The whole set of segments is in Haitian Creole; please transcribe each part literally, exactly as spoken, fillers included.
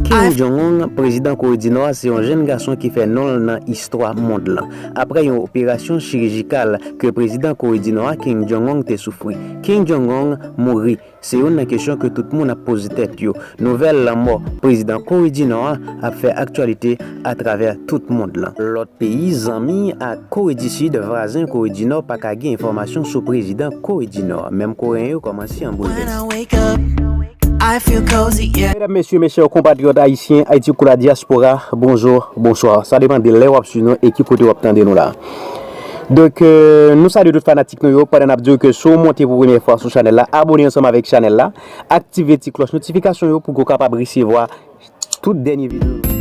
Kim Jong-un, prezidan Kore di Nò a, se yon jèn gason ki fè non l nan istwa mond lan. Apre yon operasyon chirijikal ke prezidan Kore di Nò a, Kim Jong-un, te soufri. Kim Jong-un mouri. Se youn nan kesyon ke tout moun ap poze tèt yo. Nouvèl lanmò prezidan Kore di Nò a ap fè aktyalite atravè tout mond lan. Lòt peyi zanmi ak Kore di Sid, vwazen Kore di Nò, pa ka gen enfòmasyon sou prezidan Kore di Nò. Menm Koreyen yo kòmanse an boulvès. Medam, mesye, mechè konpatriyòt ayisyen, Ayiti Kou la dyaspora, bonjou, bonswa. Sa depann de lè w ap swiv nou e ki kote w ap tande nou la. Donk, euh, nou salye tout fanatik nou yo, pandan n ap di w ke si w monte pou premyè fwa sou chanèl la, abòne ansanm avèk chanèl la, aktive ti klòch notifikasyon yo pou ke w kapab resevwa tout dènye videyo nou.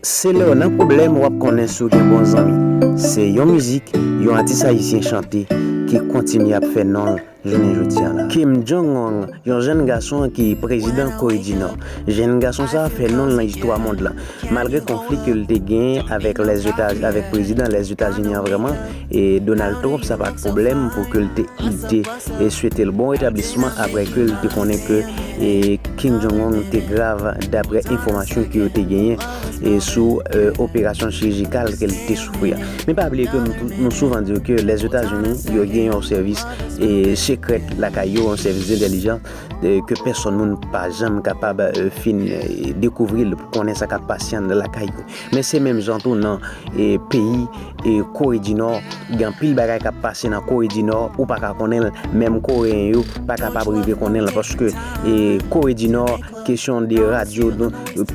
Se lè w nan pwoblèm w ap konnen si w gen bon zanmi. Se yon mizik yon atis ayisyen chante ki kontinye ap fè non l jounen jodi a la. Kim Jong-un, yon jèn gason ki prezidan Kore di Nò. Jèn gason sa a fè non l nan istwa mond lan. Malgre konfli ke l te genyen avèk Lèzetazini, avèk prezidan Lèzetazini an vrèman, e Donald Trump, sa pa t pwoblèm pou ke l te, li te, e swete l bon retablisman apre ke l te konnen ke, e Kim Jong-un te grav, daprè enfòmasyon ke yo te genyen, e sou, e, operasyon chirijikal ke l te soufri a. Men pa bliye ke nou, nou souvan di ke Lèzetazini, yo gen yon sèvis, e sekrè lakay yo, yon sèvis dentèlijans, e, ke pèsonn moun pa janm kapab, e, fin, e, dekouvri l pou konnen sa k ap pase anndan lakay yo. Men se menm jan tou nan, e, peyi, e, Kore di Nò, gen anpil bagay k ap pase nan Kore di Nò, ou pa ka konnen l, menm Koreyen yo pa kapab rive konnen l, paske, e, Kore di Nò, kesyon de radyo,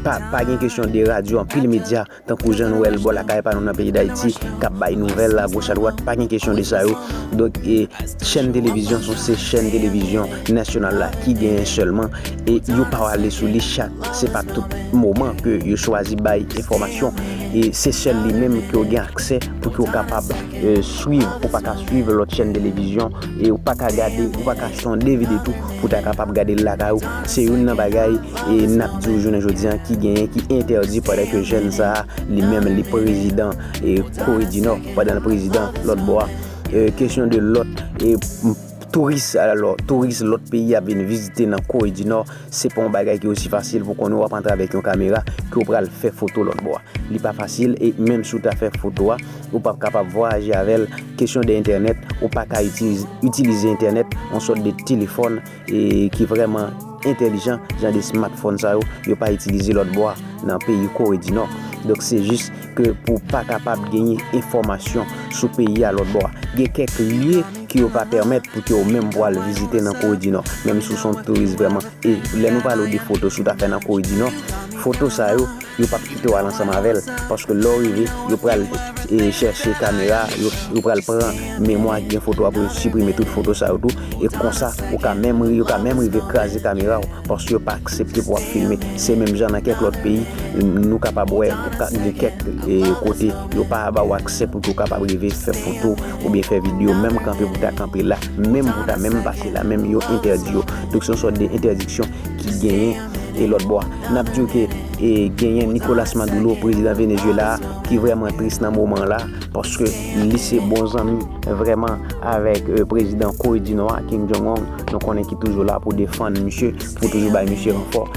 pa, pa gen kesyon de radyo, anpil medya, tankou jan nou wè l bò lakay pa nou nan peyi Dayiti, k ap bay nouvèl agoch adwat, pa gen kesyon de sa yo. Donk, e, chèn televizyon, se, se chèn televizyon nasyonal la ki genyen sèlman, e yo pa ale sou li chak, se pa tout moman ke yo chwazi bay enfòmasyon, e se sèl li menm ke w gen aksè pou ke w kapab, e, swiv, ou pa ka swiv lòt chèn televizyon, e ou pa ka gade, ou pa ka sonde vide tou pou w ta kapab gade l lakay ou. Se youn nan bagay, e n ap di w jounen jodi a ki genyen, ki entèdi pandan ke jèn sa a, li menm, li prezidan, e, Kore di Nò, pandan l prezidan lòt bò a. E, kesyon de lòt, e, touris, alò, touris lòt peyi ap vin vizite nan Kore di Nò, se pa yon bagay ki osi fasil pou konnen w ap antre avèk yon kamera ke w pral fè foto lòt bò a. Li pa fasil, e menm si w ta fè foto a, ou p ap kapab vwayaje avè l. Kesyon de entènèt, ou pa ka itilize, itilize entènèt, yon sòt de telefòn, e ki vrèman entèlijan, jan de smartphone sa yo, yo pa itilize lòt bò a nan peyi Kore di Nò. Donk, se jis ke pou w pa kapab genyen enfòmasyon sou peyi a lòt bò a. Gen kèk lye ke yo pa pèmèt pou ke w menm pou al vizite nan Kore di Nò. Menm si w se yon touris vrèman. E lè nou pale w de foto, si w ta fè nan Kore di Nò, foto sa yo, yo p ap kite w al ansanm avè l. Paske lè w rive, yo pral, e, chèche kamera, yo, yo pral pran memwa ki gen foto a pou yo siprime tout foto sa yo tou. E konsa, ou ka menm ri-, yo ka menm rive kraze kamera w, paske yo pa aksepte pou w ap filme. Se menm jan nan kèk lòt peyi, nou kapab wè, ou ka, gen kèk, e, kote, yo pa ba w aksè pou ke w kapab rive fè foto oubyen fè videyo, menm kanpe pou ta kanpe la, menm pou ta menm pase la, menm yo entèdi yo. Donk, se yon sòt de entèdiksyon ki genyen, e, lòt bò a. N ap di w ke, e, genyen Nicolas Maduro, prezidan Venezuela a, ki vrèman tris nan moman la, paske li se bon zanmi vrèman avèk, e, prezidan Kore di Nò a, Kim Jong-un. Nou konnen ki toujou la pou defann misye, pou toujou bay misye ranfò,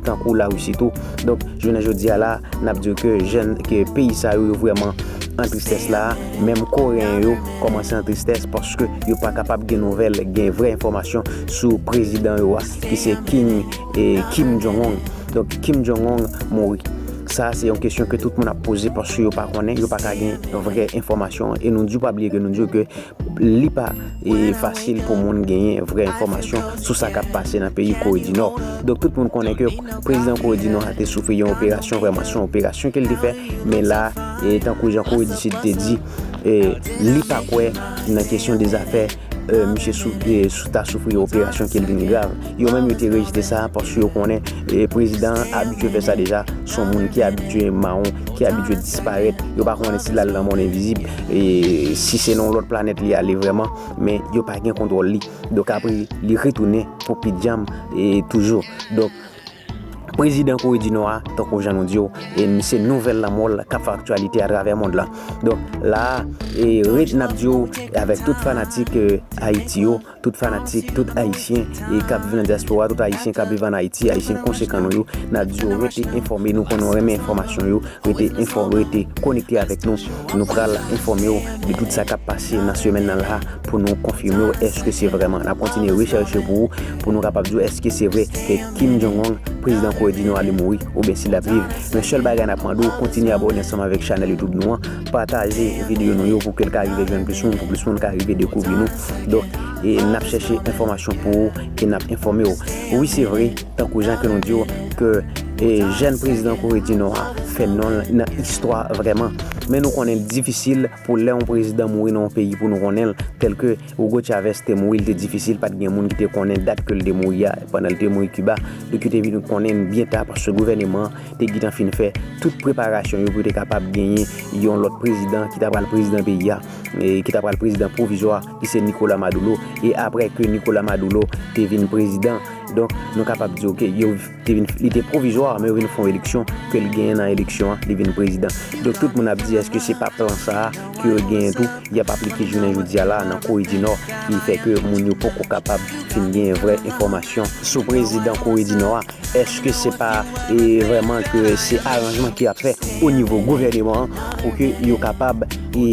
tankou Larisi tou. Donk, jounen jodi a la, n ap di w ke jèn, ke peyi sa yo, yo vrèman an tristès la. Menm Koreyen yo kòmanse an tristès paske yo pa kapab gen nouvèl, gen vrè enfòmasyon sou prezidan yo a, ki se Kim, e, Kim Jong-un. Donk, Kim Jong-un mouri. Sa, se yon kesyon ke tout moun ap poze paske yo pa konnen, yo pa ka gen vrè enfòmasyon. E nou di w pa bliye ke nou di w ke li pa, e, fasil pou moun genyen vrè enfòmasyon sou sa k ap pase nan peyi Kore di Nò. Donk, tout moun konnen ke prezidan Kore di Nò a te soufri yon operasyon, vrèman, se yon operasyon ke l te fè, men la, e, tankou jan Kore di Sid te di, e, li pa kwè nan kesyon de zafè, e, misye sou, e, sou, ta soufri yon operasyon ke l vin grav. Yo menm, yo te rejte sa paske yo konnen, e, prezidan an abitye fè sa deja. Se yon moun ki abitye mawon, ki abitye disparèt. Yo pa konnen si l al nan mòn envizib, e si se nan yon lòt planèt li ale vrèman, men yo pa gen kontwòl li. Donk, apre, li retounen pou pi djanm, e toujou. Donk, Prezidan Kore di Nò a, tankou jan nou di w, e se nouvèl lanmò l k ap fè aktyalite atravè mond lan. Donk, la a, e ret n ap di w, avèk tout fanatik, e, Ayiti yo, tout fanatik, tout Ayisyen, e k ap viv nan dyaspora, tout Ayisyen k ap viv ann Ayiti, Ayisyen konsekan nou yo, n ap di yo rete enfòme, nou konnen w renmen enfòmasyon yo, rete enfòme, rete konekte avèk nou. Nou pral enfòme w de tout sa k ap pase nan semèn nan la pou nou konfime w èske se vrèman. N ap kontinye rechèche pou ou, pou nou kapab di w èske se vre ke Kim Jong-un, prezidan Kore di Nò a, li mouri, oubyen si l ap viv. Men sèl bagay n ap mande w, kontinye abòne ansanm avèk chanèl YouTube nou an, pataje videyo nou yo pou ke l ka rive jwenn plis moun, pou plis moun ka rive dekouvri nou. Donk, e n ap chèche enfòmasyon pou ou e n ap enfòme w. Wi, se vre, tankou jan ke nou di w, ke, e, jèn prezidan Kore di Nò a fè non l nan istwa vrèman. Men nou konnen l difisil pou lè yon prezidan mouri nan yon peyi pou nou konnen l, tèlke Hugo Chavez te mouri, li te difisil, pa t gen moun ki te konnen dat ke l te mouri a, pandan l te mouri Kiba. Donk, yo te vin konnen l byen ta, paske gouvèneman an te gentan fin fè tout preparasyon yo pou yo te kapab genyen yon lòt prezidan ki ta pral prezidan peyi a, e ki ta pral prezidan pwovizwa, ki se Nicolas Maduro. E apre ke Nicolas Maduro te vin prezidan, donk, nou kapab di, oke, yo te vin, li te pwovizwa, men yo vin fè yon eleksyon, ke l genyen nan eleksyon an, li vin prezidan. Donk, tout moun ap di, èske se pa plan sa a ke yo genyen tou, y ap aplike jounen jodi a la nan Kore di Nò, ki fè ke moun yo poko kapab fin genyen vrè enfòmasyon sou prezidan Kore di Nò a? Èske se pa, e, vrèman ke se aranjman ki ap fè o nivo gouvèneman an pou ke yo kapab, e,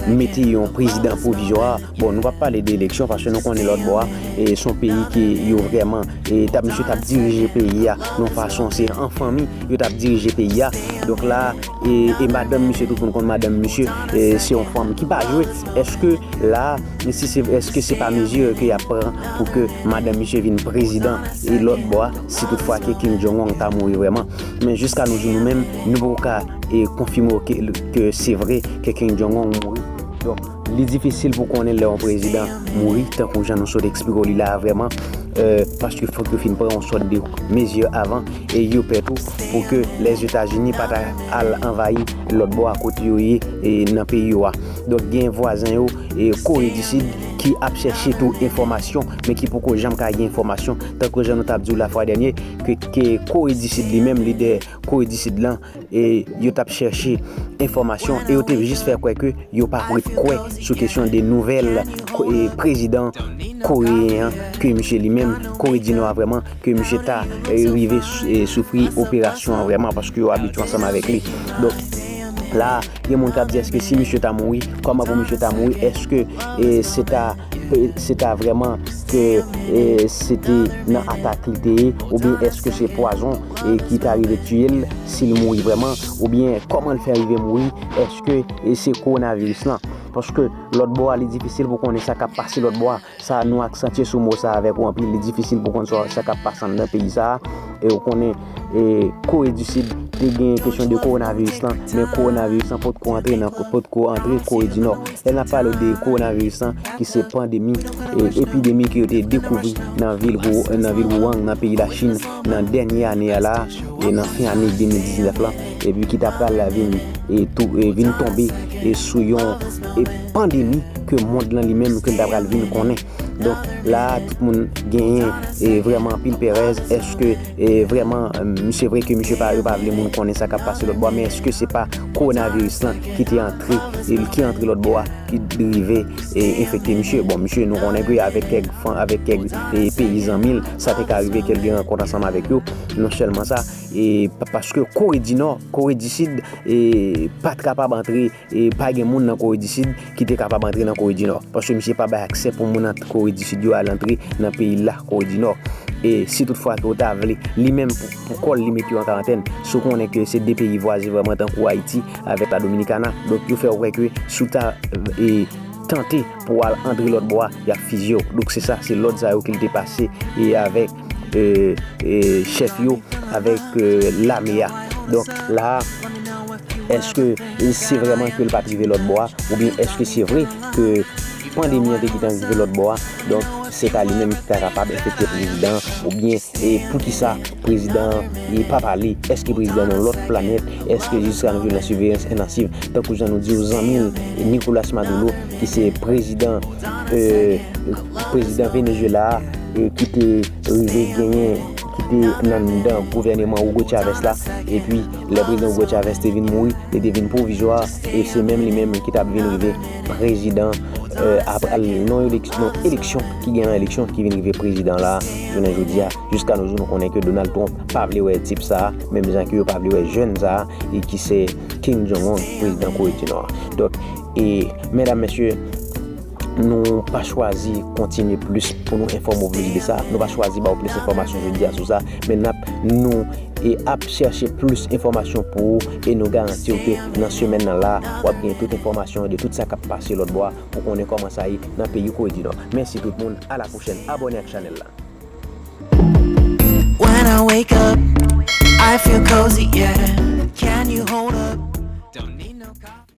mete yon prezidan pwovizwa? Bon, nou p ap pale de eleksyon paske nou konnen lòt bò a, e, se yon peyi ke yo vrèman, e, t ap, misye t ap dirije peyi a yon fason, se an fanmi yo t ap dirije peyi a. Donk la, e, e madanm misye, tout moun konn madanm misye, e, se yon fanm ki pa jwe. Èske la, si se, èske se pa mezi ke y ap pran pou ke madanm misye vin prezidan e lòt bò a, si toutfwa ke Kim Jong-un ta mouri vrèman? Men jiska nou jou nou menm, nou poko ka, e, konfime ke, ke se vre ke Kim Jong-un mouri. Donk, li difisil pou konnen lè yon prezidan mouri, tankou jan nou sot eksplike w li la a vrèman, e, paske fòk yo fin pran yon sòt de mezi avan, e yo pè tou pou ke Lèzetazini pa ta al anvayi lòt bò a kote yo ye, e, nan peyi yo a. Donk, gen vwazen yo, e, Kore di Sid, ki ap chèche tou enfòmasyon, men ki poko janm ka gen enfòmasyon. Tankou jan nou t ap di w lafwa dènye, ke, ke Kore di Sid li menm, lidè Kore di Sid lan, e yo t ap chèche enfòmasyon, e yo te jis fè kwè ke yo pa ret kwè sou kesyon de nouvèl ko-, e, prezidan koreyen an, ke misye li menm, Kore di Nò a vrèman, ke misye ta, e, rive sou-, e, soufri operasyon an vrèman, paske yo abitye ansanm avèk li. Donk, la, gen moun k ap di, èske si misye ta mouri, kòman pou misye ta mouri? Èske, e, se ta, e, se ta vrèman ke, e, se te nan atak li te ye, oubyen èske se pwazon, e, ki ta rive tiye l, si l mouri vrèman, oubyen kòman l fè rive mouri? Èske, e, se kowonaviris lan? Paske lòt bò a, li difisil pou konnen sa k ap pase lòt bò a. Sa, nou aksantye sou mo sa avèk ou anpil, li difisil pou konn sa, sa k ap pase anndan peyi sa a. E ou konnen, e, Kore di Sid te gen kesyon de kowonaviris lan, men kowonaviris lan potko antre nan, potko antre Kore di Nò. Lè n ap pale de kowonaviris lan, ki se pandemi, e, epidemi ke yo te dekouvri nan vil Wu-, nan vil Wuhan, nan peyi Lachin, nan dènye ane a la, e nan fen ane de mil diznèf lan, epi ki ta pral la vin, e tou, e vin tonbe, e sou yon, e pandemi ke mond lan li menm, ke l ta pral vin konnen. Donk, la a, tout moun genyen, e vrèman anpil perèz. Èske, e vrèman, m, se vre ke misye pa, yo pa vle moun konnen sa k ap pase lòt bò a, men èske se pa kowonaviris lan ki te antre, e ki antre lòt bò a, ki rive, e enfekte misye? Bon, misye, nou konnen ke avèk kèk fan, avèk kèk, e peyi zanmi l, sa te ka rive ke l gen rankont ansanm avèk yo. Non sèlman sa, e pa-, paske Kore di Nò, Kore di Sid, e pa t kapab antre, e pa gen moun nan Kore di Sid ki te kapab antre nan Kore di Nò. Paske misye pa bay aksè pou moun nan Kore di Sid yo al antre nan peyi l la, Kore di Nò. E si toutfwa ke w ta vle, li menm pou, pou kò l, li mete yo an karantèn. Si w konnen ke se de peyi vwazen vrèman tankou Ayiti avèk la Dominikana, donk yo fè w kwè ke si w ta, e, tante pou w al antre lòt bò a, y ap fiziye w. Donk se sa, se lòd sa yo ke l te pase, e avèk, e, e chèf yo, avèk, e, lame a. Donk la a, èske se vrèman ke l pa t rive lòt bò a, oubyen èske se vre ke pandemi an te gentan rive lòt bò a? Donk se ka li menm ki ta kapab enfekte prezidan an, oubyen, e poukisa prezidan an, e pa pale? Èske prezidan nan lòt planèt? Èske jiska nou jwenn nan siveyans entansiv? Tankou jan nou di w, zanmi l, Nicolas Maduro, ki se prezidan, e, prezidan Venezuela a, e ki te rive genyen ki te nan anndan gouvèneman Hugo Chavez la, epi lè prezidan Hugo Chavez te vin mouri, li te vin pwovizwa, e se menm li menm ki t ap vin rive prezidan, euh, apre nan eleksyon, nan eleksyon ki gen nan eleksyon ki vin rive prezidan la, jounen jodi a, jiska nou jou nou konnen ke Donald Trump pa vle wè tip sa, menm jan ke yo pa vle wè jèn sa, e ki se Kim Jong Un, prezidan Kore di Nò. Donk, e medam, mesye, nou pa chwazi kontinye plis pou nou enfòme w plis de sa. Nou pa chwazi ba w plis enfòmasyon jodi a sou sa, men n ap, nou, e ap chèche plis enfòmasyon pou ou, e nou garanti w ke nan semèn nan la, w ap gen tout enfòmasyon de tout sa k ap pase lòt bò a, pou konnen kòman sa ye nan peyi Kore di Nò. Mèsi tout moun, a la pwochèn, abòne ak chanèl la. When I wake up, I feel cozy, yeah. Can you hold up? Don't need no coffee.